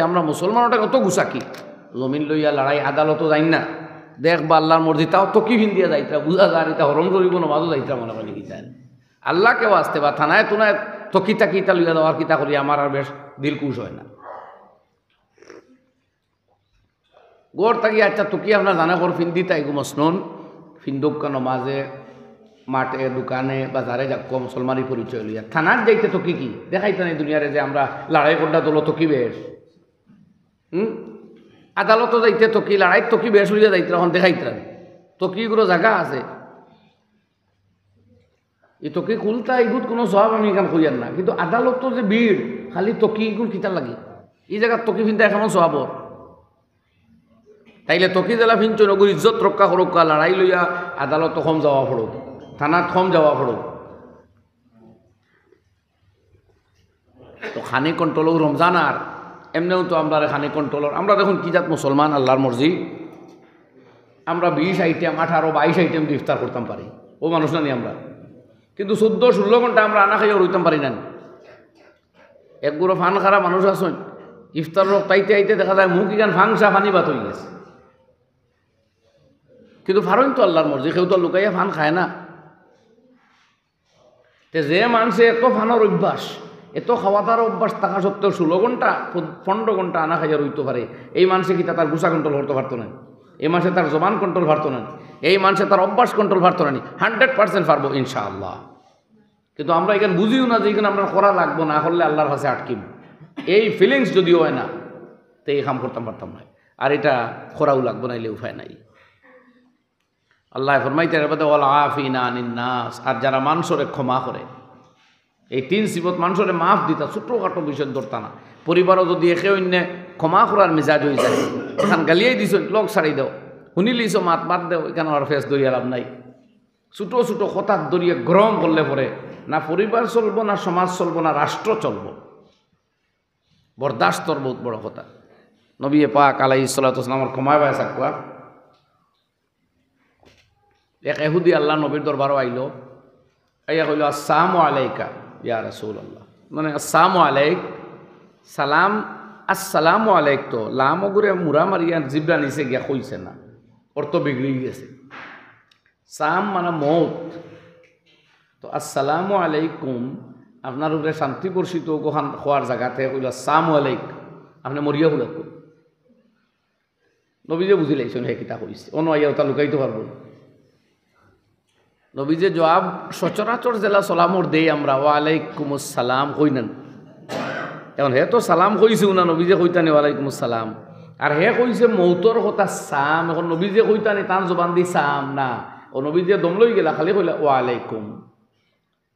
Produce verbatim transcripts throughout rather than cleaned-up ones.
আমরা মুসলমান ওটা কত গুছাকি, জমিন লইয়া লড়াই, আদালতও যাইন না, দেখবা আল্লাহর মর্জি, তাও তকি ফিন্দিয়া যাইতরা, বুঝা যায় ইতা হরম শরীফ নমাজও যাইতরা মনে হয় কিতা। আল্লাহকে ওয়াস্তে বা থানায় তুনায় তকি তাকি ইতা লইয়া যাওয়ার কিতা করি, আমার আর বেশ দিল খুশ হয় না। ঘর থাকি আচ্ছা তকি আপনার জানা ঘর ফিন্দি তাই গো মসনুন, ফিন্দুক্কা নমাজে, মাঠে, দোকানে, বাজারে যাক্কা মুসলমানি পরিচয় লইয়া। থানাত যাইতে তকি কি? দেখাইতা নাই দুনিয়ারে যে আমরা লড়াই করডা দল তকি বেশ। হুম? আদালতও যাইতে তকি, লড়াইত তকি বেশ লইয়া যাইতরা, অখন দেখাইতরা। তকি এগুলো জাগা আছে। ই তকি খুলতা, ইগুত কোনো সওয়াব আমি এখান কইয়ার না। কিন্তু আদালতও যে ভিড়, খালি তকি ইগুন কিতা লাগি? ই জাগাত তকি ফিন্দায় কেমন সওয়াব অর? তাইলে তকি যেলা ফিনছইন, ওগুর ইজ্জত রক্ষা করউক্কা, লড়াই লইয়া আদালতো কম যাওয়া পড়উক, থানাত কম যাওয়া পড়উক। তো খানি কন্ট্রোলও রমজান আর এমনেও তো আমরা খানি কন্ট্রোলর। আমরা দেখুন কি জাত মুসলমান, আল্লাহর মর্জি। আমরা বিশ আইটেম, আঠারো, বাইশ আইটেম ইফতার করতাম পারি, ও মানুষ না নি আমরা। কিন্তু চোদ্দ, ষোলো ঘন্টা আমরা আনা খাইয়া রইতাম পারি না নি। এক গুঁড়ো ফান খারা মানুষ আছইন, ইফতার লোক তাইতে আইতে দেখা যায় মুখ ইখান ফাংসা ফানি ভাত হয়ে গেছে। কিন্তু ফারইন তো আল্লাহর মর্জি, কেউ তো লুকাইয়া ফান খায় না। তে যে মানষে এত ফানর অভ্যাস, এত খাওয়া দাওয়ার অভ্যাস থাকা সত্ত্বেও ষোলো ঘন্টা, পনেরো ঘন্টা আনা খাইয়া রইতে পারে, এই মানষে কিতা তার গুসা কন্ট্রোল করতে পারতো না? এই মানষে তার জবান কন্ট্রোল পারতো না? এই মানষে তার অভ্যাস কন্ট্রোল পারতো না নি? হান্ড্রেড পার্সেন্ট পারবো ইনশাআল্লাহ। কিন্তু আমরা এখান বুঝিও না যে এখান আমরা করা লাগবো, না করলে আল্লাহর কাছে আটকিব। এই ফিলিংস যদি হয় না, তো এই কাম করতাম পারতাম না। আর এটা করাও লাগবো, নাইলে উপায় নাই। আল্লাহ ফরমাইতে এর বাদে, "ওয়াল আফিনা আনিন নাস", আর যারা মানষরে ক্ষমা করে। এই তিন সিফত মানষরে মাফ দিতা, ছোটখাটো বিষয় ধরতা না। পরিবারও যদি একে অন্যে ক্ষমা করার মিজাজ হয়ে যায়, এখান গালিয়াই দিছো, লোক ছাড়ি দাও, শুনিলিছো মাত বাদ দেও, এখানে আর ফেস ধরিয়া লাভ নাই। ছোট ছোট কথা ধরিয়া গরম করলে পরে না পরিবার চলবো, না সমাজ চলবো, না রাষ্ট্র চলবো। বরদাস্তর বহুত বড় কথা। নবী পাক আলাইহিস সালাতু ওয়াস সালামর ক্ষমা পায় সাকুয়া। এক এহুদি আল্লাহ নবীর দরবারও আইলো, আইয়া কইলো, "আসসালামু আলাইকা ইয়া রাসূলুল্লাহ।" মানে, "আসসালামু আলাইক, সালাম, আসসালামু আলাইক তো, লাম ওগুরে মুরা মারিয়া জিব্রা নিচে গিয়া কইছে না, অর্থ বিগড়ি গেছে।" সাম মানে মৌত। তো আসসালামু আলাইকুম, আপনার উপরে শান্তি বর্ষিত হোক, ওখান খোয়ার জাগাতে কইলো, "আসসালামু আলাইক, আপনি মরিয়া হুলাক।" নবীজে বুঝিলাইছইন হে কিতা কইছে, অনো আইয়া ওটা লুকাইতে পারবো না। নবীজে জবাব সচরাচর যেলা সালামর দেই আমরা, "ওয়ালাইকুমুস সালাম" কই না। এখন হে তো সালাম কইছেও না, নবীজে কইতা নি "ওয়ালাইকুমুস সালাম", আর হে কইছে মৌতর কথা সাম। এখন নবীজে কইতা নি তান জবান দি সাম না, ও নবীজে দম লই গেলা, খালি কইলা "ওয়ালাইকুম,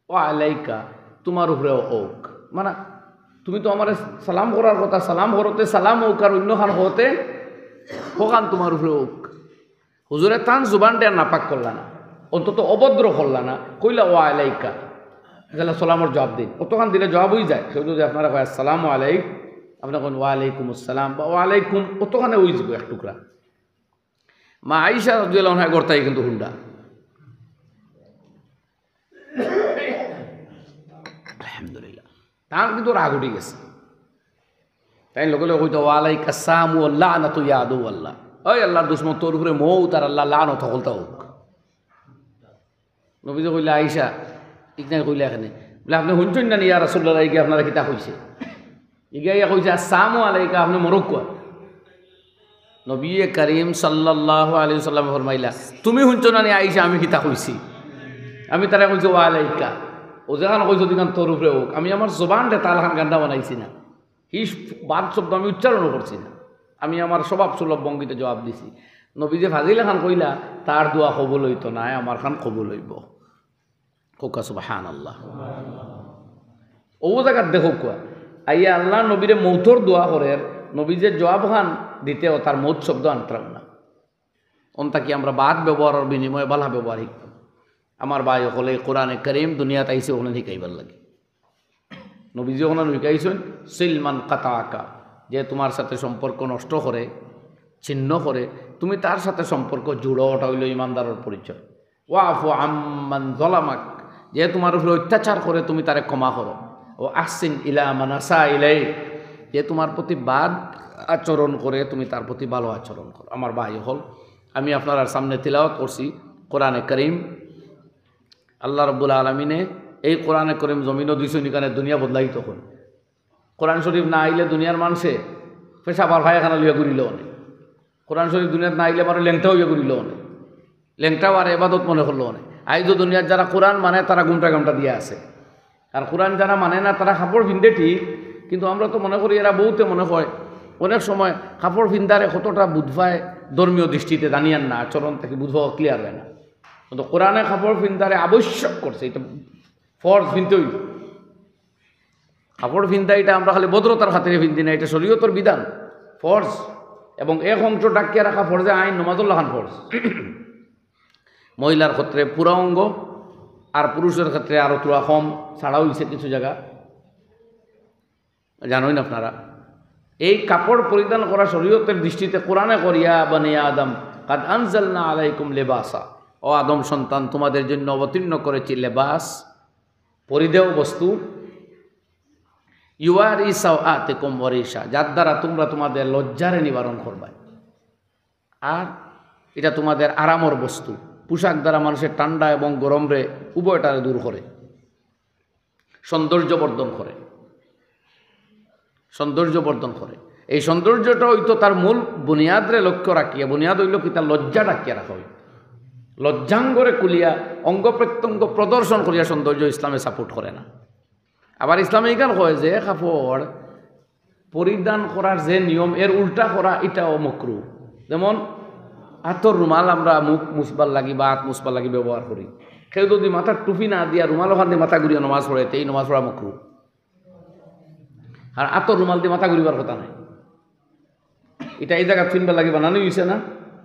ওয়ালাইকা, তোমার উপরেও হোক।" মানে, তুমি তো আমারে সালাম করার কথা, সালাম করতে সালাম হোক, আর অন্য খান হতে হোকান তোমার উপরে হোক। হুজুরে তান জুবানটা আর নাপাক করলা না, অন্তত অভদ্র করলা না, কইলা "ওয়া আলাইকা", যেলা সালামর জবাব দিন, অতখান দিলে জবাব হয়ে যায়। কেউ যদি আপনারে কয় "আসসালামু আলাইক", আপনি কইন "ওয়া আলাইকুম আসসালাম" বা "ওয়া আলাইকুম", অতখানে হয়ে যাবে এক টুকরা। মা আয়েশা রাদিয়াল্লাহু আনহা গর্তাই কিন্তু হুন্ডা, আলহামদুলিল্লাহ, তার কিন্তু রাগ উঠি গেছে। তাই লগে লগে কইতো, "ওয়ালাইকা সাম ওয়া লানাতু ইয়া আদু আল্লাহ।" ওই আল্লাহর দুশমন, তোর উপরে মৌত আর আল্লাহ লানত হকলতা হোক। নবীজি কইলা, "আয়েশা, ইকনাই কইলা এখানে।" বলে, "আপনি শুনছেন না নি, ইয়া রাসূলুল্লাহ, ইগে আপনারা কিতা কইছে?" ইগে ইয়া কইছে, "আসসালামু আলাইকা, আপনি মরুক্কা।" নবী করিম সাল্লাল্লাহু আলাইহি ওয়াসাল্লাম ফরমাইলা, "তুমি শুনছো না নি আয়েশা, আমি কিতা কইছি?" আমি তারে কইছি, "ওয়া আলাইকা।" ও যেখান কইছো, ওখান তোর উপরে হোক। আমি আমার জবান রে তালখান গান্দা বানাইছি না। হি বাদ শব্দ আমি উচ্চারণও করছি না। আমি আমার স্বভাব সুলভ ভঙ্গিতে জবাব দিছি। নবীজি ফাজিল খান কইলা, "তার দোয়া কবুল হইতো না, আমার খান কবুল হইব।" কউক্কা সুবহানাল্লাহ। ও জাগাত দেখউক্কা, আইয়া আল্লাহ নবীরে মৌতর দোয়া করের, নবীজে জবাব খান দিতে ও তার মৌত শব্দ আনতাম না। অন থাকি আমরা বাদ ব্যবহারর বিনিময়ে বালা ব্যবহার শিখতাম। আমার ভাই অকলে কোরআনে করিম দুনিয়াত আইছে ওখানে শিখাইবার লাগি। নবীজি ওখানে শিখাইছেন, "সিল মান কাতাআকা", যে তোমার সাথে সম্পর্ক নষ্ট করে, ছিন্ন করে, তুমি তার সাথে সম্পর্ক জুড়ো, ওটা হইল ইমানদারর পরিচয়। "ওয়াফু আম্মান যালামাক", যে তোমার উপরে অত্যাচার করে তুমি তারে ক্ষমা করো। "ওয়া আহসিন ইলা মান আসা ইলাইক", যে তোমার প্রতি বাদ আচরণ করে, তুমি তার প্রতি ভালো আচরণ করো। আমার ভাই অকল, আমি আপনারার সামনে তিলাওয়াত করছি কোরআনে করিম। আল্লাহ রব্বুল আলমিনে এই কোরআনে করিম জমিনও দিছইন, ইখানে দুনিয়া বদলাইতো অখন। কোরআন শরীফ না আইলে দুনিয়ার মানষে পেশাব আর পায়খানা লইয়া ঘুরিল অনে। কোরআন শরীফ দুনিয়াত না আইলে বারো লেংটা অইয়া ঘুরিল অনে। লেংটা আর এবাদত মনে করলো অনে। আইজও দুনিয়াত যারা কোরআন মানে, তারা ঘুমটা ঘামটা দিয়া আছে। আর কোরআন যারা মানে না, তারা কাপড় পিন্দে ঠিক, কিন্তু আমরা তো মনে করি, এরা বহুতে মনে হয়, অনেক সময় কাপড় পিন্দারে কতটা বুঝ পায় ধর্মীয় দৃষ্টিতে জানিয়ার না, আচরণ থাকি বুঝ পাওয়া ক্লিয়ার হয় না। কিন্তু কোরআনে কাপড় পিন্দারে আবশ্যক করছে, এটা ফরজ পিনতে অইল। কাপড় পিন্দা এটা আমরা খালি ভদ্রতার খাতিরে পিন্দি না, এটা শরীয়তর বিধান, ফরজ। এবং এক অংশ ডাকিয়া রাখা ফরজে আইন, নমাজর লাখান ফরজ। মহিলার ক্ষেত্রে পুরা অঙ্গ, আর পুরুষের ক্ষেত্রে আরো থুড়া কম, ছাড়া অইছে কিছু জায়গা, জানইন আপনারা। এই কাপড় পরিধান করা শরীয়তের দৃষ্টিতে কোরআনে করিয়া বানি আদম, কাদ আনজালনা আলাইকুম লেবাসা, ও আদম সন্তান, তোমাদের জন্য অবতীর্ণ করেছি লেবাস, পরিধেয় বস্তু, ইউয়ারি সাওআতিকুম ওয়ারিশা, যার দ্বারা তোমরা তোমাদের লজ্জারে নিবারণ করবায়। আর এটা তোমাদের আরামর বস্তু। পোশাক দ্বারা মানুষের ঠান্ডা এবং গরমরে উভয়টারে দূর করে, সৌন্দর্য বর্ধন করে, সৌন্দর্য বর্ধন করে। এই সৌন্দর্যটা অইতো তার মূল বুনিয়াদরে লক্ষ্য রাখিয়া, বুনিয়াদ অইল কি, তার লজ্জা ডাকিয়া রাখা অইল। লজ্জাঙ্গরে খুলিয়া, অঙ্গ প্রত্যঙ্গ প্রদর্শন করিয়া সৌন্দর্য ইসলামে সাপোর্ট করে না। আবার ইসলামে ইখান কয় যে কাপড় পরিধান করার যে নিয়ম, এর উল্টা করা, এটাও মকরু। যেমন আতর রুমাল আমরা মুখ মুছবার লাগি বা আত মুছবার লাগি ব্যবহার করি। কেউ যদি মাথার টুপি না দিয়া রুমাল ওখান দিয়ে মাথা ঘুরিয়া নমাজ পড়ে, তে এই নমাজ পড়া মকরু। আর আতর রুমাল দিয়ে মাথা ঘুরিবার কথা নাই। এটা এই জায়গা পিনবার লাগি বানানো অইছে না,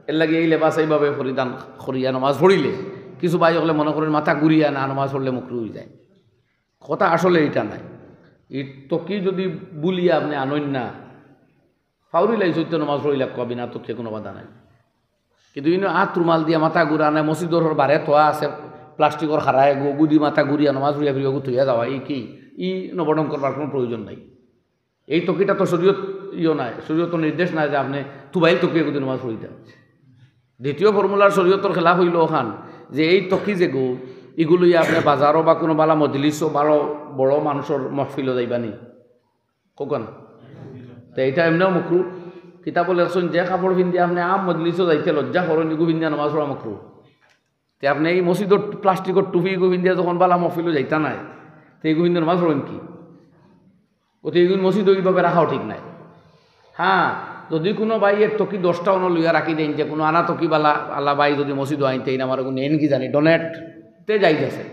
এর লাগি এই লেবাস এইভাবে পরিধান করিয়া নমাজ পড়িলে কিছু ভাই অকলে মনে করেন মাথা ঘুরিয়া না নমাজ পড়লে মকরু অই যায়। কথা আসলে এটা নাই। এই তকি যদি বুলিয়া আপনি আনইন না, ফাউরি লাইছইতে নমাজ পড়িলা কবি না, তকিয়ে কোনো বাধা নাই। কিন্তু ইনো আত রুমাল দিয়া মাথা ঘুরা নাই, মসজিদর বারে থোয়া আছে প্লাস্টিকর খাড়ায়, গু-, গুদি মাথা ঘুরিয়া নমাজ পড়িয়া ফিরিয়া গু থইয়া যাওয়া, এই কি? ই নবডম করবার কোনো প্রয়োজন নাই। এই তকিটা তো শরীয়ত ইয়ো নাই, শরীয়তর নির্দেশ নাই যে আপনি তুবাইল তকিয়ে গুদি নমাজ পড়িতা। দ্বিতীয় ফর্মুলার শরীয়তর খেলাফ অইল ওখান যে এই তকি যেগু, ইগু লইয়া আপনি বাজারও বা কোনো বালা মজলিসও, বালা বড় মানুষর মহফিলও যাইবা নি? কখন? তো এটা এমনিও মকরু। কিতাবও লেখছইন যে কাপড় পিন্দি আপনি আম মজলিসও যাইতে লজ্জা করইন, ইগু পিন্দিয়া নমাজ পড়া মকরু। তে আপনি এই মসজিদর প্লাস্টিকর টুপি ইগু পিন্দিয়া যখন বালা মহফিলও যাইতা নাই, তে ইগু পিন্দিয়া নমাজ পড়ইন কি? ও তো ইগুন মসজিদও এইভাবে রাখাও ঠিক নাই। হ্যাঁ, যদি কোনো ভাই এর তকি দশটা অনো লইয়া রাখি দেন, যে কোনো আনা তকি বালা আল্লাহ ভাই যদি মসজিদও আইনতে, এই আমার এগুন এন কি জানি, ডোনেট, তে যাইজ আছে।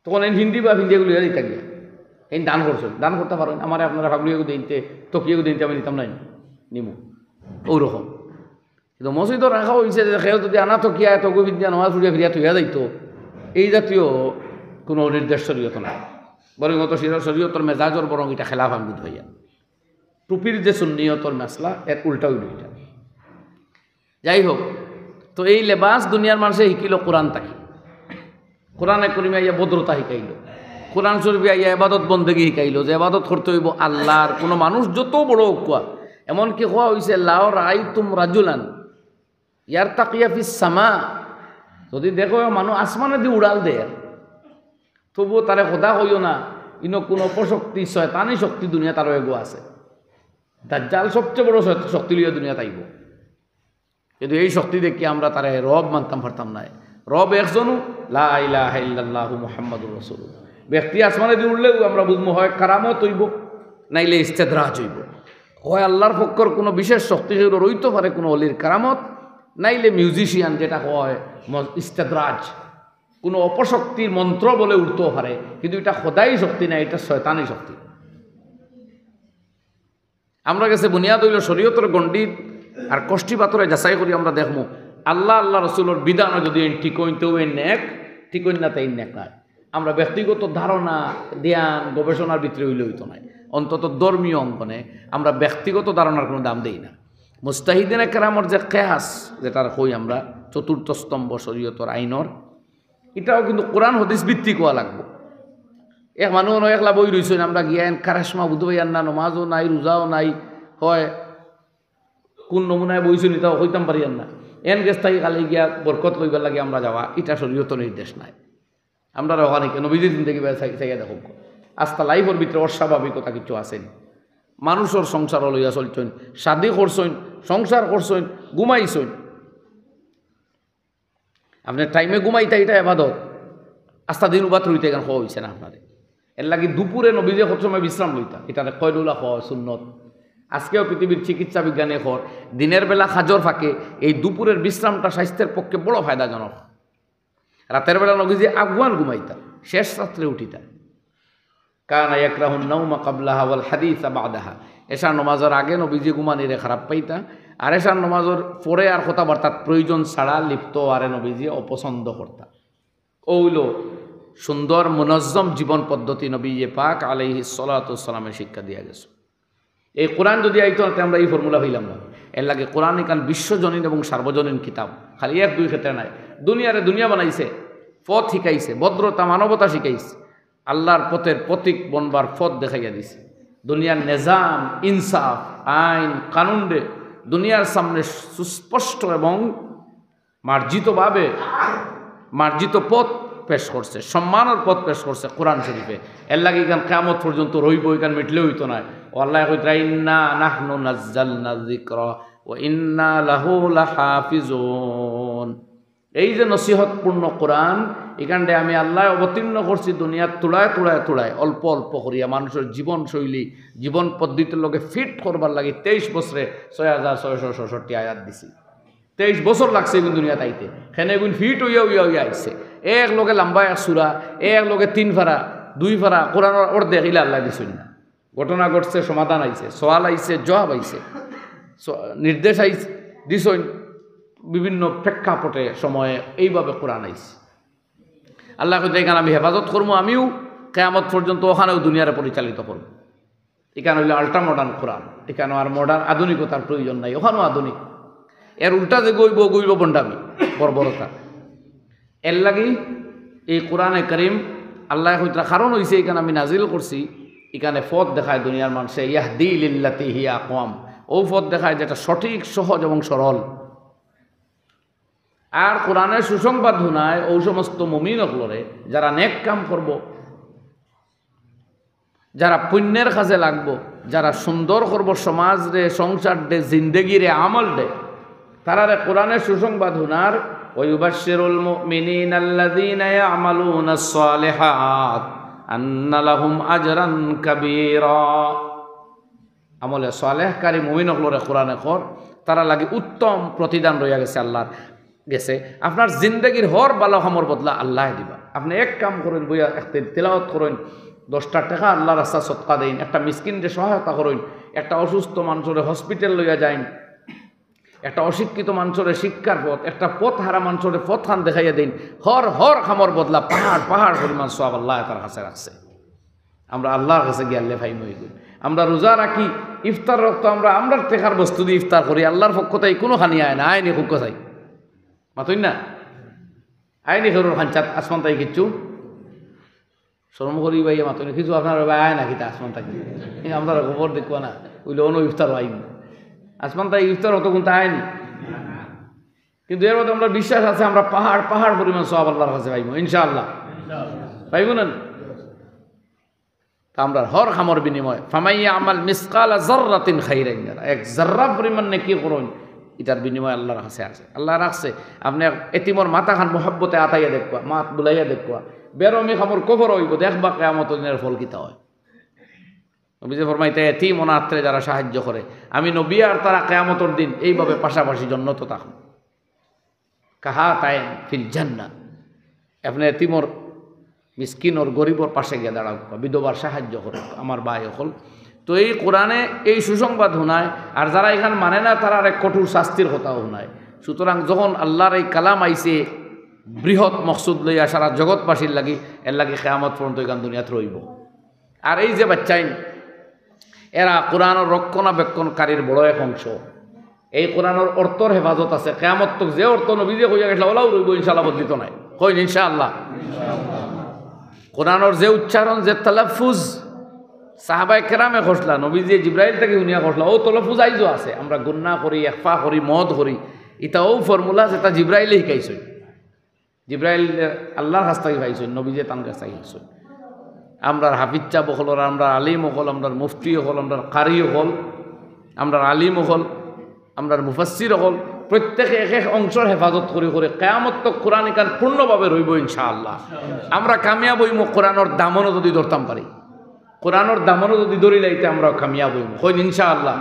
তখন এন হিন্দি বা হিন্দি এগুলো লইয়া দিতা গিয়া। এই দান করছেন, দান করতা পারইন, আমারে আপনারা ফাগলু এগু দিনতে, তকি এগু দিনতে আমি নিতাম নাই, নিমু। ওরকম। কিন্তু মসজিদও রাখা অইছে যে কেউ যদি আনা তকিয়া এত গভীর দিয়া নমাজ পড়িয়া ফিরিয়া থইয়া যাইতো, এই জাতীয় কোনো নির্দেশ শরীয়ত নাই। বরং অত শরীয়ত, শরীয়তর মেজাজর বরং এটা খেলাফ আমি বুঝ পাইয়া। টুপির যে সুন্নিয়তর মাসলা, এর উল্টা অইল এটা। যাই হোক, তো এই লেবাস দুনিয়ার মানুষে শিকিল কোরআন থাকি। কোরআনে করিমে আইয়া ভদ্রতা শিখাইল, কোরআন শরীফে আইয়া এবাদত বন্দেগী শিখাইল যে এবাদত করতে অইব আল্লাহর, কোনো মানুষ যত বড় অউক্কা। এমনকি কওয়া অইছে, "লাও রাআইতুম রাজুলান ইয়ারতাকিয়া ফিস সামা", যদি দেখো মানুষ আসমানে দি উড়াল দের, তবুও তারে খোদা কইও না, ইনো কোনো অপশক্তি, শয়তানি শক্তি দুনিয়াত আরো এগো আছে। দাজ্জাল সবচেয়ে বড় শয়-, শক্তি লইয়া দুনিয়াত আইব। কিন্তু এই শক্তি দেখি আমরা তারে রব মানতাম পারতাম না। রব একজনও, লা ইলাহা ইল্লাল্লাহু মুহাম্মাদুর রাসূলুল্লাহ। ব্যক্তি আসমানে দি উঠলেও আমরা বুঝবো হয় কারামত অইব, নাইলে ইস্তেদরাজ অইব। হয় আল্লাহর পক্ষর কোনো বিশেষ শক্তি কেউর অইতো পারে, কোনো অলির কারামত, নাইলে মিউজিশিয়ান যেটা হয় ম-, ইস্তেদরাজ, কোনো অপশক্তির মন্ত্র বলে উঠতেও পারে, কিন্তু এটা খোদাই শক্তি না, এটা শয়তানি শক্তি। আমরা গেছে বুনিয়াদ অইল শরীয়তর গণ্ডিত আর কষ্টি পাথরে যাচাই করি আমরা দেখমু, আল্লাহ, আল্লাহ রসুলর বিধানও যদি এন ঠিক অইন, তেও এন নেক, ঠিক অইন না, তেই নেক নায়। আমরা ব্যক্তিগত ধারণা, ধ্যান, গবেষণার ভিতরে অইলে অইতো নায়। অন্তত ধর্মীয় অঙ্গনে আমরা ব্যক্তিগত ধারণার কোনো দাম দেই না। মুস্তাহিদিনে কেরামর যে কেয়াস, যেটার কই আমরা চতুর্থ স্তম্ভ শরীয়তর আইনর, এটাও কিন্তু কোরআন হাদিস ভিত্তিক হওয়া লাগবো। এক মানুষ অনো একলা বই রইছইন, আমরা গিয়া এন কারেশমা বুঝতে পারিয়ার না, নমাজও নাই, রোজাও নাই, হয় কোন নমুনায় বইছইন ইতাও কইতাম পারিয়ার না। এন গেছ থাকি খালি গিয়া বরকত লইবার লাগি আমরা যাওয়া, ইটা শরীয়তর নির্দেশ নায়। আমরা ওখানে কি নবীজির জিন্দেগি বায় চাই-, চাইয়া দেখো, আস্তা লাইফর ভিতরে অস্বাভাবিকতা কিছু আছে নি? মানুষর সংসার লইয়া চলছইন, শাদি করছইন, সংসার করছইন, ঘুমাইছইন। আপনে টাইমে ঘুমাইতা, ইটা এবাদত। আস্তা দিন উবাত রইতা, ইখান কওয়া অইছে না আপনারে। এরলাগি দুপুরে নবীজিয়ে কত সময় বিশ্রাম লইতা, ইটারে কয়লুলা কওয়া অয়, সুন্নত। আজকেও পৃথিবীর চিকিৎসা বিজ্ঞানে কর, দিনের বেলা কাজর ফাঁকে এই দুপুরের বিশ্রামটা স্বাস্থ্যের পক্ষে বড় ফায়দাজনক। রাতের বেলা নবীজিয়ে আগুয়ান ঘুমাইতা, শেষ রাত্রে উঠিতা। কানা ইয়াকরাহুন নাওমা ক্বাবলাহা ওয়াল হাদিসা বা'দাহা। এশার নমাজর আগে নবীজিয়ে ঘুমানিরে খারাপ পাইতা, আর এশার নমাজর পরে আর কথাবার্তাত প্রয়োজন ছাড়া লিপ্ত অওয়ারে নবীজিয়ে অপছন্দ করতা। অউ অইলো সুন্দর মুনজ্জম জীবন পদ্ধতি নবীয়ে পাক আলাইহিস সালাতু ওয়াস সালামে শিক্ষা দিয়া গেছইন। এই কোরআন যুদি আইতো না, তে আমরা ই ফর্মুলা পাইলাম না। এরলাগি কোরআন ইখান বিশ্বজনীন এবং সার্বজনীন কিতাব, খালি এক দুই ক্ষেত্রে নায়। দুনিয়ারে দুনিয়া বানাইছে, পথ শিখাইছে, ভদ্রতা মানবতা শিখাইছে, আল্লার পথের প্রতীক বনবার পথ দেখাইয়া দিছে। দুনিয়ার নিজাম, ইনসাফ, আইন, কানুনরে দুনিয়ার সামনে সুস্পষ্ট এবং মার্জিতভাবে মার্জিত পথ পেশ করছে, সম্মানর পথ পেশ করছে কোরআন শরীফে। এরলাগি ইখান কিয়ামত পর্যন্ত রইবো, ইখান মিটলে অইতো নায়। ও আল্লায় কইতরা, "ইন্না নাহনু নাজ্জালনা যিকরা ওয়া ইন্না লাহু লাহাফিজুন।" এই যে নসিহতপূর্ণ কোরআন, ইখানরে আমি আল্লায় অবতীর্ণ করছি দুনিয়ার তুড়ায় তুড়ায় তুড়ায়, অল্প অল্প করিয়া মানুষর জীবনশৈলী, জীবন পদ্ধতির লগে ফিট করবার লাগি তেইশ বছরে ছয় হাজার ছয়শো ছষট্টি আয়াত দিছি। তেইশ বছর লাগছে ইগুন দুনিয়াত আইতে। কেনে ইগুন ফিট অইয়া অইয়া অইয়া আইছে। এক লগে লম্বা এক সূরা, এক লগে তিন পারা, দুই পারা, কোরআনর অর্ধেক ইলা আল্লায় দিছইন না। ঘটনা ঘটছে, সমাধান আইছে, সওয়াল আইছে, জবাব আইছে, স-, নির্দেশ আইছে, দিছইন। বিভিন্ন প্রেক্ষাপটে সময়ে এইভাবে কোরআন আইছে। আল্লায় কইতরা, "ইখান আমি হেফাজত করমু, আমিও কিয়ামত পর্যন্ত অখানেও দুনিয়ারে পরিচালিত করমু।" ইখান অইলো আল্ট্রা মডার্ন কোরআন, ইখান আর মডার্ন আধুনিকতার প্রয়োজন নাই, অখানও আধুনিক। এর উল্টা যেগু অইবো, অগু অইবো ভণ্ডামি, বর্বরতা। এরলাগি এই কোরআনে করিম আল্লায় কইতরা কারণ অইছে, ইখান আমি নাজিল করছি, ইখানে পথ দেখায় দুনিয়ার মানষে, ইয়াহদি লিল্লাতি হিয়া আকওয়াম, অউ পথ দেখায় যেটা সঠিক, সহজ এবং সরল। আর কোরআনে সুসংবাদ হুনায় অউ সমস্ত মুমিন অকলরে, যারা নেক কাম করবো, যারা পুণ্যের কাজে লাগবো, যারা সুন্দর করবো সমাজরে, সংসাররে, জিন্দেগিরে, আমলরে, তারারে কোরআনে সুসংবাদ হুনার, "ওয়া ইউবাশশিরুল মুমিনিনা আল্লাযীনা ইয়া'মালুনাস সালিহাত আন্না লাহুম আজরান কাবীরা।" আমলে সালেহকারী মুমিন অকলরে কোরআনে কর, তারার লাগি উত্তম প্রতিদান রইয়া গেছে আল্লার গেছে। আপনার জিন্দেগির হর ভালা কামর বদলা আল্লায় দিবা। আপনে এক কাম করইন, বইয়া একদিন তিলাওয়াত করইন, দশটা টেকা আল্লার রাস্তাত সদকা দেইন, একটা মিসকিনরে সহায়তা করইন, একটা অসুস্থ মানষরে হসপিটাল লইয়া যাইন, একটা অশিক্ষিত মানষরে শিক্ষার পথ, একটা পথ হারা মানষরে পথ খান দেখাইয়া দেইন। হর হর কামর বদলা পাহাড় পাহাড় পরিমাণ সওয়াব আল্লায় তার কাছে রাখছে। আমরা আল্লার কাছে গিয়ালে পাইমু ইগুন। আমরা রোজা রাখি, ইফতার রক্ত আমরা, আমরার টেকার বস্তু দি ইফতার করি, আল্লার পক্ষ থাকি কুনু খানি আয় না, আয় নি? কউক্কা চাই, মাতইন না? আয় নি কেউরর খাঞ্চাত আসমান থাকি কিচ্ছু? শরম করি ভাই, মাতইন না, কিছু আপনার ভাই আয় না কিতা আসমান থাকি? এই আমরা খবর দেখবা না, অইলে অনো ইফতার আইন, আসমান থাকি ইফতার অতগুন তা আয় নি। কিন্তু এর মধ্যে আমরা বিশ্বাস আছে, আমরা পাহাড় পাহাড় পরিমাণ সওয়াব আল্লার কাছে পাইমু ইনশাআল্লাহ। পাইমু না? তা আমরার হর কামর বিনিময়ে, "ফামান ইয়া'মাল মিসকালা যাররাতিন খাইরান ইয়ারা", এক জাররা পরিমাণ নেকি করইন, ইটার বিনিময় আল্লার কাছে আছে, আল্লায় রাখছে। আপনে এক এতিমর মাথা খান মহব্বতে আতাইয়া দেখবা, মাত বুলাইয়া দেখবা, বেরমি কামর কবর অইবো, দেখবা কিয়ামতর দিন এর ফল কিতা অয়। নবীজি ফরমাইতা, "এতিম অনাথরে যারা সাহায্য করে, আমি নবী আর তারা কিয়ামতর দিন এইভাবে পাশাপাশি জন্নতো থাকমু।" কাহাতাইন ফিল জান্নাহ। আপনে এতিমর, মিসকিনর, গরিবর পাশে গিয়া দাঁড়াউক্কা, বিধবার সাহায্য করউক্কা, আমার ভাই অকল। তো এই কোরআনে এই সুসংবাদ হুনায়, আর যারা ইখান মানে না, তারারে কঠোর শাস্তির কথাও হুনায়। সুতরাং যখন আল্লার এই কালাম আইছে, বৃহৎ মকসুদ লইয়া সারা জগৎবাসীর লাগি, এর লাগি কিয়ামত পর্যন্ত ইখান দুনিয়াত রইবো। আর এই যে বাচ্চাইন, এরা কোরআনর রক্ষণাবেক্ষণকারীর বড় এক অংশ। এই কোরআনর অর্থর হেফাজত আছে। কিয়ামত তক যে অর্থ নবীজিয়ে কইয়া গেছলা, অলাউ রইবো ইনশাআল্লাহ, বদলিতো নায়। কইন ইনশাআল্লাহ। কোরআনর যে উচ্চারণ, যে তালাফুজ, সাহাবায়ে কেরামে করছলা, নবীজিয়ে জিব্রাইল থাকি হুনিয়া করছলা, অউ তালাফুজ আইজও আছে। আমরা গুন্না করি, ইখফা করি, মদ করি, ইটা অউ ফর্মুলা যেটা জিব্রাইলে শিখাইছইন। জিব্রাইল আল্লাহর কাছ থাকি পাইছইন, নবীজিয়ে তান কাছ থাকি শিখছইন। আমরার হাফিজ সাব অকলর, আমরার আলিম অকল, আমরার মুফতি অকল, আমরার কারি অকল, আমরার আলিম অকল, আমরার মুফাসসির অকল, প্রত্যেকে এক এক অংশর হেফাজত করি করি কিয়ামত তক কোরআন ইখান পূর্ণভাবে রইবো ইনশাআল্লাহ। আমরা কামিয়াব অইমু কোরআনর দামনও যুদি ধরতাম পারি, কোরআনর দামনও যুদি ধরিলাই তে আমরাও কামিয়াব অইমু। কইন ইনশাআল্লাহ।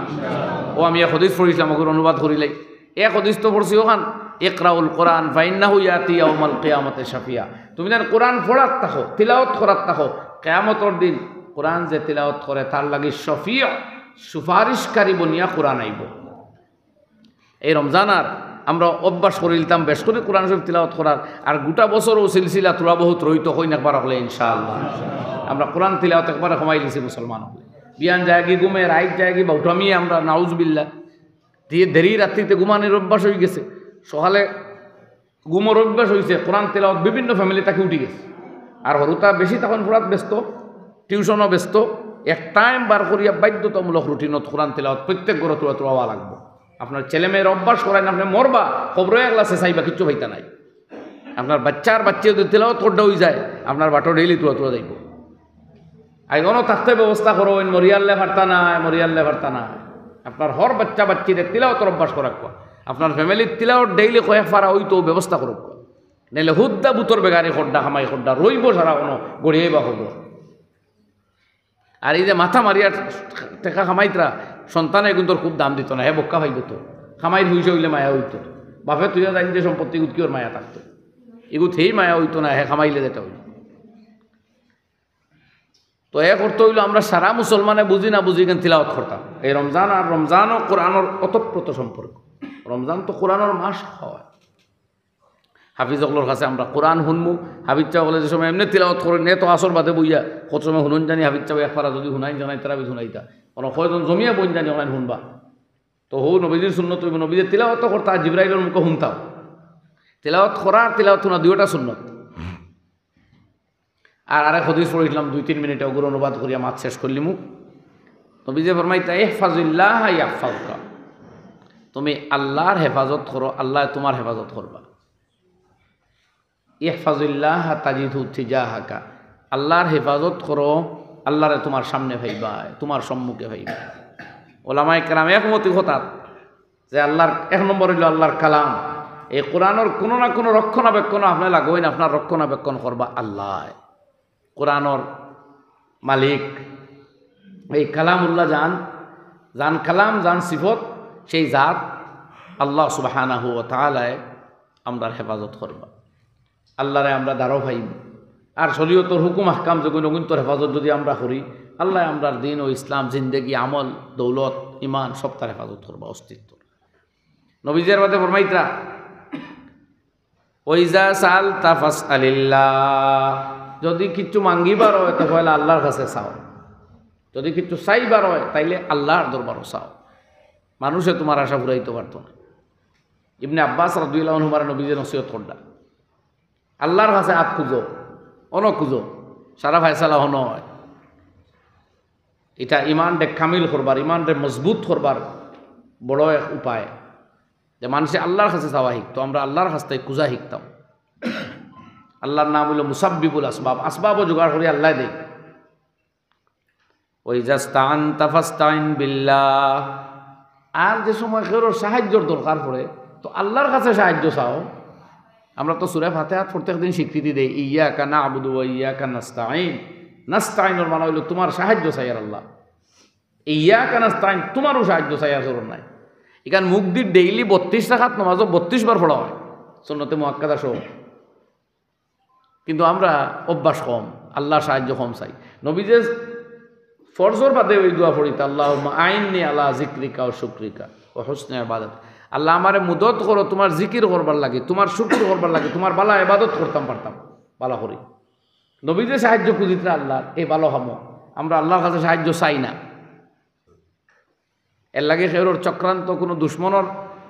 অউ আমি এক হাদিস পড়ছিলাম, অগুর অনুবাদ করিলাই। এক হাদিস তো পড়ছি অখান, "ইকরাউল কোরআন ফাইন্নাহু ইয়াতি ইয়াউমাল কিয়ামাতি শাফিয়া।" তুমি যেন কোরআন পড়াত থাকো, তিলাওয়াত করাত থাকো, কিয়ামতর দিন কোরআন যে তিলাওয়াত করে তার লাগি শফিউ, সুপারিশকারী বনিয়া কোরআন আইবো। এই রমজান আর আমরা অভ্যাস করিলিতাম বেশ করি কোরআন শরীফ তিলাওয়াত করার, আর গোটা বছরও সিলসিলা থুড়া বহুত রইতো, কইন একবার অকলে ইনশাআল্লাহ। আমরা কোরআন তিলাওয়াত একবারে কমাইলিছি মুসলমান অকলে। বিয়ান যায়গি ঘুমে, রাইত যায়গি বাউটামিয়ে আমরা, নাউজুবিল্লাহ। দিয়ে দেরি রাত্রিতে ঘুমানির অভ্যাস অইগেছে। সকালে ঘুমর অভ্যাস অইছে, কোরআন তিলাওয়াত বিভিন্ন ফ্যামিলি থাকি উঠি গেছে। আর হুরুতা বেশি তখন পড়াত ব্যস্ত, টিউশনও ব্যস্ত, এক টাইম বার করিয়া বাধ্যতামূলক রুটিনত কোরআন তিলাওয়াত প্রত্যেক ঘরো থুড়া থুড়া অওয়া লাগবো। আপনার ছেলে মেয়ের অভ্যাস করাইন, আপনে মরবা, কবরো একলা শেষাইবা, কিচ্ছু পাইতা নাই। আপনার বাচ্চার বাচ্চা যুদি তিলাওয়াত করতে অইযায়, আপনার বাটো ডেইলি থুড়া থুড়া যাইবো। আইজ অনো থাকতে ব্যবস্থা করইন, মরিয়ারলে পারতা নায়, মরিয়ারলে পারতা নায়। আপনার হর বাচ্চা বাচ্চিরে তিলাওয়াতর অভ্যাস করাউক্কা। আপনার ফ্যামিলির তিলাওয়াত ডেইলি কয়েক পারা অইতো ব্যবস্থা করউক্কা। নাইলে হুদ্দা বুতর বেগারি করডা, কামাই করডা, রইবো সারা অনো গড়িয়াইবা করবো। আর এই যে মাথা মারিয়া টেকা কামাইতরা, সন্তানে কিন্তু ওর খুব দাম দিত না, হে বক্কা পাইতো তো। কামাইর পয়সা অইলে মায়া অইতো। বাপে তুইয়া জানি যে সম্পত্তি ইগুত কিওর মায়া থাকতো। ইগুত হেই মায়া অইতো না, হে কামাইলে যেটা অইতো। তো এ করতে অইলো আমরা সারা মুসলমানে বুঝি না বুঝি কেন তিলাওয়াত করতাম। এই রমজান আর রমজানও কোরআনর ওতপ্রোত সম্পর্ক। রমজান তো কোরআনর মাস হয়। হাফিজ অকলর কাছে আমরা কোরআন হুনমু। হাফিজ সাব অকলে যে সময় এমনে তিলাওয়াত করইন, এ তো আসর বাদে বইয়া কত সময় হুনইন জানি, হাফিজ সাব এক পারা যুদি হুনাইন জানাই তারা হুনাইতা। অনো কয়জন জমিয়া বইন জানি অখান হুনবা। তো হউ নবীজির সুন্নত অইবো, নবীজিয়ে তিলাওয়াত করতা, জিব্রাইলর মুখে হুনতাও। তিলাওয়াত করা আর তিলাওয়াত হুনা দুইওটা সুন্নত। আর আরেক হাদিস পড়ছিলাম দুই তিন মিনিটে, অগুর অনুবাদ করিয়া মাত শেষ করিলিমু। নবীজিয়ে ফরমাইতা, "ইহফাজিল্লাহা ইয়াহফাজকা।" তুমি আল্লাহর হেফাজত করো, আল্লায় তুমার হেফাজত করবা। "ইহফাজিল্লাহা তাজিদহু তিজাহাকা।" আল্লাহর হেফাজত করো, আল্লাহরে তুমার সামনে পাইবায়, তুমার সম্মুখে পাইবায়। ওলামায়ে কেরাম একমত ই কথাত যে আল্লাহর এক নম্বর অইলো আল্লাহর কালাম। এই কোরআনর কুনু না কুনু রক্ষণাবেক্ষণ আপনে লাগইন, আপনার রক্ষণাবেক্ষণ করবা আল্লায়। কোরআনর মালিক এই কালামুল্লাহ যান, যান কালাম, যান সিফত, সেই জাত আল্লাহ সুবহানাহু ওয়া তাআলায় আমরার হেফাজত করবা। আল্লাহরে আমরা দ্বারও পাইমু। আর শরীয়তর হুকুম আহকাম যেগুন অগুইন্তর হেফাজত যুদি আমরা করি, আল্লায় আমরার দ্বীন ও ইসলাম, জিন্দেগি, আমল, দৌলত, ইমান সবতার হেফাজত করবা, অস্তিত্ব। নবীজিয়ে বাদে ফরমাইতরা, "ওয়াইজা সাআলতা ফাসআলিল্লাহ।" যুদি কিচ্ছু মাঙ্গিবার অয়, তো পয়লা আল্লাহর কাছে চাও। যুদি কিচ্ছু চাইবার অয়, তাইলে আল্লাহর দরবারো চাও। মানুষে তুমার আশা ফুরাইতো পারতো না। ইবনে আব্বাস রাদিয়াল্লাহু আনহুমারে নবীজিয়ে নসিহত করলা, "আল্লাহর কাছে আত খুজো, অনো খুজো, সারা ফয়সালা অনো অয়।" ইটা ইমানরে কামিল করবার, ইমানরে মজবুত করবার বড় এক উপায়। যে মানষে আল্লাহর কাছে চাওয়া হিকতো, আমরা আল্লাহর কাছ থাকি খুজা হিকতাম। আল্লাহর নাম অইলো মুসাব্বিবুল আসবাব, আসবাবও জোগাড় করি আল্লায় দেইন। "ওয়াইজাস্তাআনতা ফাস্তাইন বিল্লাহ।" আর যে সময় কেউর সাহায্যর দরকার পড়ে, তো আল্লাহর কাছে সাহায্য চাও। আমরা তো সূরা ফাতিহাত প্রত্যেক দিন স্বীকৃতি দেই, "ইয়াকা না'বুদু ওয়া ইয়াকা নাস্তাইন।" নাস্তাইনর মানে অইলো তুমার সাহায্য চাইয়ার আল্লাহ। ইয়াকা নাস্তাইন, তুমারও সাহায্য চাইয়ার জরুরত নাই। ইখান মুখদি ডেইলি বত্রিশ রাকাত নামাজও বত্রিশ বার পড়া অয়, সুন্নতে মুআক্কাদা সহ। কিন্তু আমরা অভ্যাস কম, আল্লাহর সাহায্য কম চাই। নবীজিয়ে ফরজর বাদে ওই দোয়া পড়িতা, "আল্লাহুম্মা আইন্নি আলা যিকরিকা ওয়া শুকরিকা ওয়া হুসনি ইবাদাতিক।" আল্লাহ, আমারে মদত করো তুমার জিকির করবার লাগি, তুমার শুকুর করবার লাগি, তুমার ভালা ইবাদত করতাম পারতাম ভালা করি। নবীজিয়ে সাহায্য খুজিতরা আল্লাহর এই ভালা কামো। আমরা আল্লাহর কাছে সাহায্য চাই না। এরলাগি কেউর চক্রান্ত, কুনু দুশমনর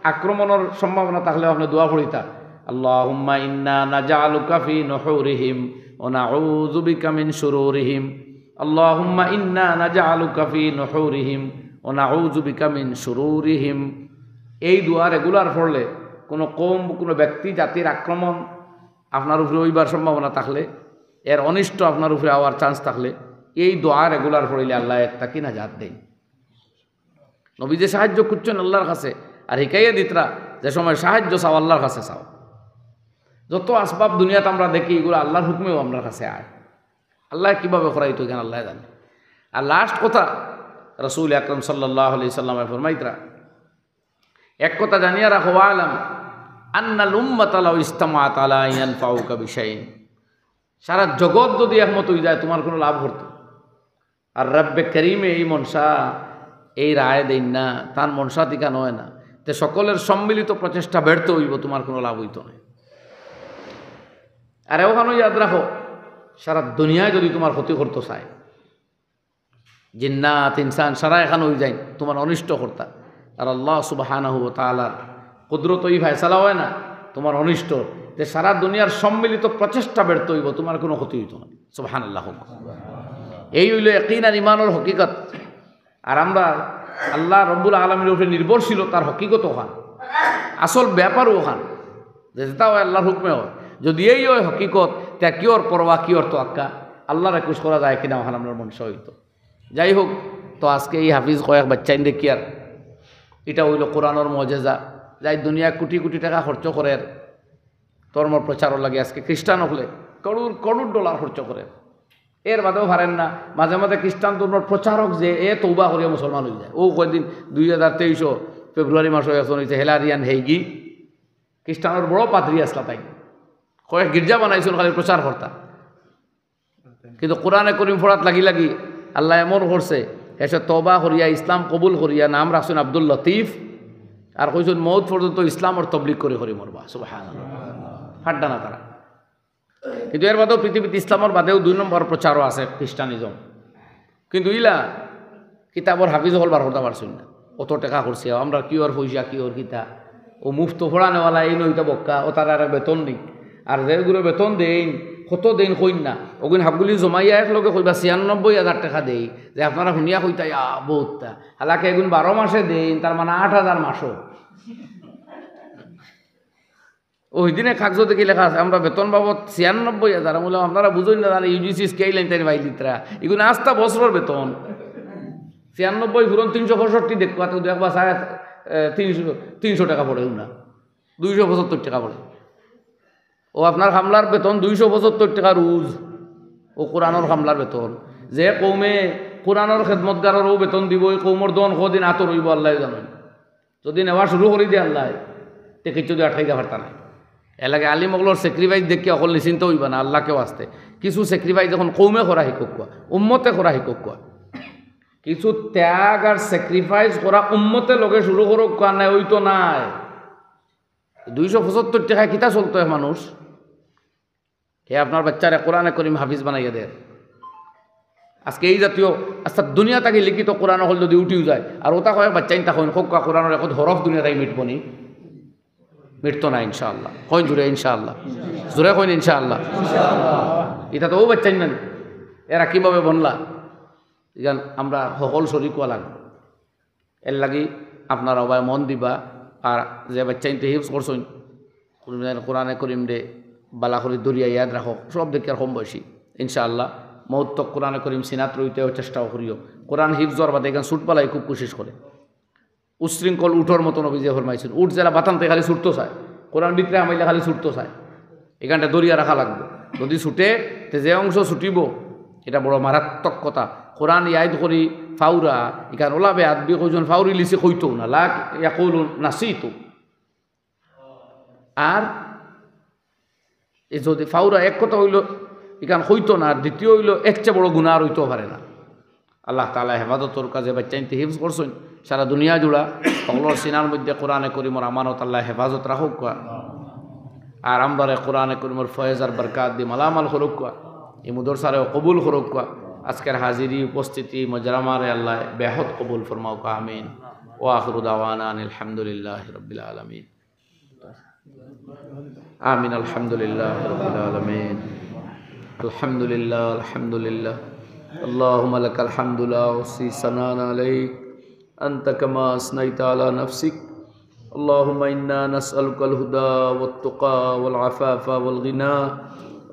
আক্রমণর সম্ভাবনা থাকলে আপনে দোয়া পড়িতা, اللهم إنا نجعلك في نحورهم ونعوذ بك من شرورهم. اللهم إنا نجعلك في نحورهم ونعوذ بك من شرورهم. এই দোয়া রেগুলার পড়লে কোনো কওম, কোনো ব্যক্তি, জাতির আক্রমণ আপনার উপরে অইবার সম্ভাবনা থাকলে, এর অনিষ্ট আপনার উপরে আওয়ার চান্স থাকলে, এই দোয়া রেগুলার পড়লে আল্লায় এর থাকি নাজাত দেইন। নবীয়ে সাহায্য খুজছইন আল্লার কাছে, আর হিকাইয়া দিতরা যে সময় সাহায্য চাও আল্লার কাছে চাও। যত আসবাব দুনিয়াত আমরা দেখি, ইগুলা আল্লার হুকুমেউ আমরার কাছে আয়। আল্লায় কিভাবে করাইতো, ইখান আল্লায় জানে। আর লাস্ট কথা, রাসূল আকরাম সাল্লাল্লাহু আলাইহি ওয়াসাল্লামে ফরমাইতরা, এক কথা জানিয়া রাখো, واعلم أن الأمة لو اجتمعت على أن ينفعوك بشيء, সারা জগৎ যদি একমত অইযায় তুমার কোনো লাভ করতো, আর রব্বে করিমে এই মনশা, এই রায় দেইন না, তান মনশা দিকা নয় না, তে সকলের সম্মিলিত প্রচেষ্টা ব্যর্থ অইবো, তুমার কোনো লাভ অইতো নায়। আর অখানও ইয়াদ রাখো, সারা দুনিয়ায় যদি তুমার ক্ষতি করতো চায়, জিন্নাত, ইনসান সারা একখান অইযাইন, তুমার অনিষ্ট করতা। আর আল্লাহ সুবহানাহু ওয়া তাআলার কুদরতো ই ফয়সালা অয় না, তুমার অনিষ্ট। তে সারা দুনিয়ার সম্মিলিত প্রচেষ্টা ব্যর্থ অইবো, তুমার কোনো ক্ষতি অইতো নায়। সুবহানাল্লাহ। এই অইলো ইয়াকিন আর ইমানর হকিকত। আর আমরা আল্লাহ রব্বুল আলামিনর উপরে নির্ভরশীলতার হকিকত অখান, আসল ব্যাপার অখান। যে যেটা অয় আল্লার হুকুমে অয়। যদি এই অয় হকিকত, তে কিওর পরোয়া, কিওর তোয়াক্কা? আল্লারে খুশ করা যায় কিনা, অখান আমরার মনশা অইতো। যাই হোক, তো আজকে এই হাফিজ কয়েক বাইচ্চাইন দেখিয়ার, ইটা অইলো কোরআনর মজেজা। যাই দুনিয়ায় কুটি কুটি টেকা খরচ করের ধর্ম প্রচারর লাগি, আজকে খ্রিস্টান অকলে করুর করুর ডলার খরচ করের। এর বাদেও পারের না, মাঝে মাঝে খ্রিস্টান ধর্মর প্রচারক যে এ তওবা করিয়া মুসলমান অইযায়। অউ কয়দিন দুই হাজার তেইশো ফেব্রুয়ারি মাসো একজন অইছে হেলারিয়ান হেইগি, খ্রিস্টানর বড় পাদ্রী আছলা তাইন, কয়েক গির্জা বানাইছইন খালি প্রচার করতা। কিন্তু কোরআনে করিম পড়াত লাগি লাগি আল্লায় এমন করছে, হেষে তওবা করিয়া, ইসলাম কবুল করিয়া, নাম রাখছইন আব্দুল লতিফ, আর কইছইন মউত পর্যন্ত ইসলামর তবলিগ করি করি মরবা। সুবহানাল্লাহ। ফাড্ডা না তারা। কিন্তু এর বাদেও পৃথিবীত ইসলামর বাদেও দুই নম্বর প্রচারও আছে খ্রিস্টানিজম। কিন্তু ইলা কিতাবর হাফিজ অকল বার করতা পারছইন না। অত টেকা খরচ, আমরার কিওর পয়সা, কিওর কিতা। অউ মুফতো পড়ানেওয়ালা এইন অইতা বক্কা, অতার আর বেতন নি। আর যেগুরে বেতন দেইন, কত দেইন কইন না। অগুইন হাবগুলি জমাইয়া একলগে কইবা ছিয়ানব্বই হাজার টেকা দেই, যে আপনারা হুনিয়া কইতা, "ইয়া, বউততা।" হালাকে এগুইন বারো মাসে দেইন, তার মানে আট হাজার মাসো। অউ হিদিন এক কাগজো দেখি লেখা আছে, আমরা বেতন বাবদ ছিয়ানব্বই হাজার। আমি কইলাম, "আপনারা বুঝইন না, জানি ইউজিসি স্কেল আইন তাইন বাইলিত্রা।" ইগুইন আস্তা বছরর বেতন। ছিয়ানব্বই পূরণ তিনশো পঁয়ষট্টি দেখো, অত দেখবা সাড়ে, এ, তিনশো, তিনশো টেকা পড়ে না, দুইশো পঁচাত্তর টেকা পড়ে। অউ আপনার কামলার বেতন দুইশো পঁচাত্তর টেকা রুজ। অউ কোরআনর কামলার বেতন। যে কওমে কোরআনর খেদমতগারর অউ বেতন দিবো, অউ কওমর ধন কয়দিন আতো রইবো আল্লায় জানইন। যদি নেওয়া শুরু করি দেয় আল্লায়, তে কিচ্ছু দিয়া আটকাইতা পারতা নায়। এরলাগি আলিম অকলর sacrifice দেখিয়া অকল নিশ্চিন্ত অইবা না, আল্লাহকে ওয়াস্তে। কিছু sacrifice অখন কওমে করা হিকউক্কা, উম্মতে করা হিকউক্কা। কিছু ত্যাগ আর sacrifice করা উম্মতে লগে শুরু করউক্কা, নায় অইতো নায়। দুইশো পঁচাত্তর টেকায় কিতা চলতো এক মানুষ? হে আপনার বাইচ্চারে কোরআনে করিম হাফিজ বানাইয়া দের। আজকে এই জাতীয় আস্তা দুনিয়া থাকি লিখিত কোরআন অকল যদি উঠিও যায়, আর অতা কয়েক বাইচ্চাইন তা কইন, কউক্কা কোরআনর একট হরফ দুনিয়া থাকি মিটবো নি? মিটতো না ইনশাআল্লাহ। কইন জুরে ইনশাআল্লাহ। জুরে কইন ইনশাআল্লাহ। ইতা তো অউ বাইচ্চাইন না নি। এরা কিভাবে বনলা? ইখান আমরা হকল শরিক অওয়া লাগবো। এরলাগি আপনারা অবায় মন দিবা, আর যে বাইচ্চাইন্তে হিফজ করছইন, কোরআনে করিমরে বালা করি ধরিয়া ইয়াদ রাখো, সব দেখিয়ার কম বয়সী, ইনশাআল্লাহ, মউত তক কোরআনে করিম সিনাত রইতে চেষ্টাও করিও। কোরআন হিফজ অওয়ার বাদে ইখান ছুটবালায় খুব কুশিশ করে। উশৃঙ্খল উটর মতো নবীজিয়ে ফরমাইছইন, উট যেলা বাতানতে খালি ছুটতো চায়, কোরআন ভিতরে হামাইলে খালি ছুটতো চায়। ইখানটা ধরিয়া রাখা লাগবো। যদি ছুটে, তে যে অংশ ছুটিবো, ইটা বড় মারাত্মক কথা। কোরআন ইয়াদ করি ফাউরা, ইখান অলা বেয়াদবি কইছইন ফাউরিলিছি কইতো না, লা ইয়াকুলু নাসিতু। আর এ যদি ফাউরা এক কথা অইলো, ইখান কইতো না, আর দ্বিতীয় অইলো, এর চেয়ে বড় গুনাহ আর অইতো পারে না। আল্লাহ তাআলা হেফাজত করউক্কা, যে বাইচ্চাইন্তে হিফজ করছইন, সারা দুনিয়া জুড়া, হকলর সিনার মধ্যে কোরআনে করিমর আমানত আল্লায় হেফাজত রাখউক্কা। আর আমরারে কোরআনে করিমর ফয়েজ আর বরকাত দি মালামাল করউক্কা। ই মুদরসারেও কবুল করউক্কা। আজকের হাজিরি, উপস্থিতি, মজরামারে আল্লায় বেহদ কবুল ফরমাউক্কা। আমিন। ওয়া আখিরু দাওয়ানা আনিল হামদুলিল্লাহি রাব্বিল আলামিন। آمين. الحمد لله رب العالمين. الحمد لله، الحمد لله. اللهم لك الحمد لا أحصي ثناء عليك أنت كما أثنيت على نفسك. اللهم إنا نسألك الهدى والتقى والعفاف والغنى.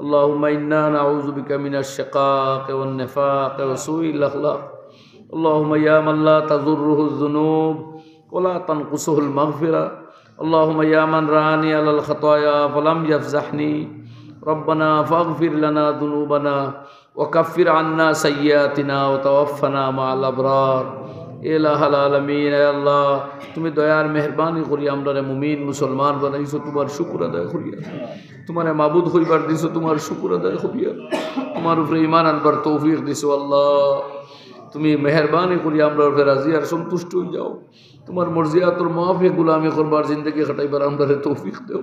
اللهم إنا نعوذ بك من الشقاق والنفاق وسوء الأخلاق. اللهم يا من لا تضره الذنوب ولا تنقصه المغفرة. اللهم يا من رآني على الخطايا فلم يفضحني. ربنا فاغفر لنا ذنوبنا وكفر عنا سيئاتنا وتوفنا مع الأبرار. এ ইলাহাল আলামিন, এ আল্লাহ, তুমি দয়ার মেহেরবানি করি আমরারে মুমিন মুসলমান বানাইছো, তুমার শুকুর আদায় করিয়া। তুমারে মাবুদ কইবার দিছো, তুমার শুকুর আদায় করিয়া। তুমার উপরে ঈমান আনবার তৌফিক দিছো আল্লাহ। তুমি মেহেরবানি করি আমরার উপরে রাজি আর সন্তুষ্ট অই যাও। তুমার মর্জিয়াতর মুআফিক গুলামি করবার, জিন্দেগি কাটাইবার আমরারে তৌফিক দেও।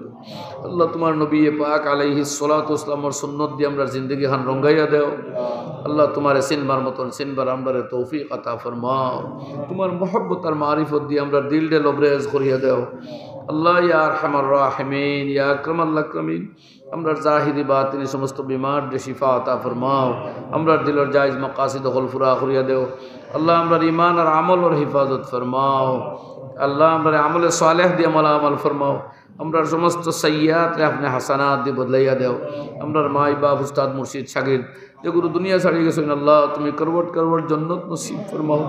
আল্লাহ, তুমার নবী পাক আলাইহিস সালাতু ওয়াস সালামর সুন্নত দি আমরার জিন্দেগি খান রঙ্গাইয়া দেও। আল্লাহ, তুমারে চিনবার মতন চিনবার আমরারে তৌফিক আতা ফরমাও। তুমার মহব্বত আর মারিফত দি আমরার দিলরে লবরেজ করিয়া দেও। আল্লাহ, ইয়া আরহামার রাহিমিন, ইয়া আকরামাল আকরামিন, আমরার জাহিরি বাতিনি সমস্ত বিমাররে শিফা আতা ফরমাও। আমরার দিলর জায়েজ মাকাসিদ অকল পুরা করিয়া দেও। আল্লাহ, আমরার ঈমান আর আমলর হেফাজত ফরমাও। আল্লাহ, আমরারে আমলে সালেহ দিয়া মালামাল ফরমাও। আমরার সমস্ত সাইয়্যাতরে আপনে হাসানাত দি বদলাইয়া দেও। আমরার মাই বাপ, উস্তাদ, মুর্শিদ, শাগির্দ, যেগুলো দুনিয়া ছাড়ি গেছইন, আল্লাহ, তুমি করবত করবত জন্নত নসিব ফরমাও।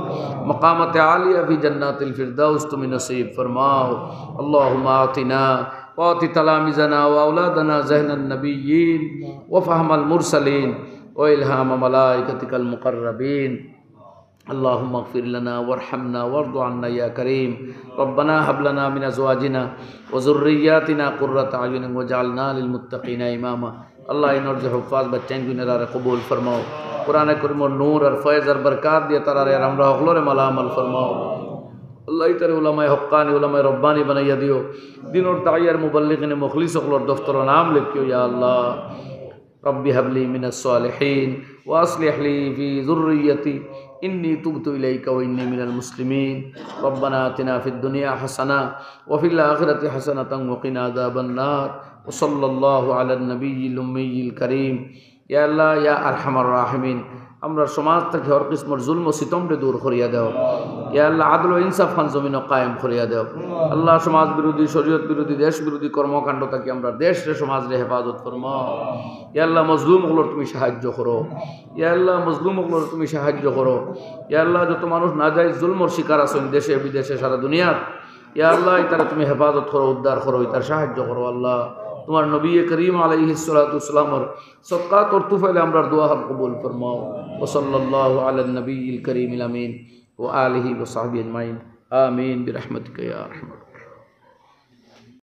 মাকামাতে আলিয়া ফি জান্নাতিল ফিরদাউস তুমি নসিব ফরমাও। اللهم آتنا وآت تلاميذنا وأولادنا ذهن النبيين وفهم المرسلين وإلهام ملائكتك المقربين. اللهم اغفر لنا وارحمنا وارض عنا يا كريم. ربنا هب لنا من أزواجنا وذرياتنا قرة أعين واجعلنا للمتقين إماما. আল্লাহ, ইনর যে হুফাজ বাচ্চাইন গুইন এরারে কবুল ফরমাও। কোরআনে করিমর নূর আর ফয়েজ আর বরকাত দিয়া তারারে আর আমরা হকলরে মালামাল ফরমাও। আল্লাহ, ইতারে উলামায়ে হক্কানি, উলামায়ে রব্বানি বানাইয়া দিও। দিনর দায়ী আর মুবাল্লিগিনে মুখলিস হকলর দফতরো নাম লেখিও, ইয়া আল্লাহ। رب هب لي من الصالحين وأصلح لي في ذريتي إني تبت إليك وإني من المسلمين. ربنا آتنا في الدنيا حسنة وفي الآخرة حسنة وقنا عذاب النار. وصلى الله على النبي الأمي الكريم. ইয়া আল্লাহ, ইয়া আরহামার রাহিমিন, আমরার সমাজ থাকি হর কিসমর জুলম ও সিতমরে দূর করিয়া দেও। ইয়া আল্লাহ, আদল ও ইনসাফ খান জমিনো কায়েম করিয়া দেও। আল্লাহ, সমাজ বিরোধী, শরীয়ত বিরোধী, দেশ বিরোধী কর্মকাণ্ড থাকি আমরার দেশরে, সমাজরে হেফাজত ফরমাও। ইয়া আল্লাহ, মজলুম হকলর তুমি সাহায্য করো। ইয়া আল্লাহ, মজলুম হকলর তুমি সাহায্য করো। ইয়া আল্লাহ, যত মানুষ নাজায়েজ জুলমর শিকার আছইন দেশে বিদেশে সারা দুনিয়াত, ইয়া আল্লাহ, ইতারে তুমি হেফাজত করো, উদ্ধার করো, ইতার সাহায্য করো আল্লাহ। তুমার নবী করিম আলাইহিস সালাতু ওয়াস সালামর সদকাত অর তুফাইলে আমরার দোয়া হান কবুল ফরমাও। وصلى الله على النبي الكريم الأمين وآله وصحبه أجمعين. آمين برحمتك يا أرحم الراحمين.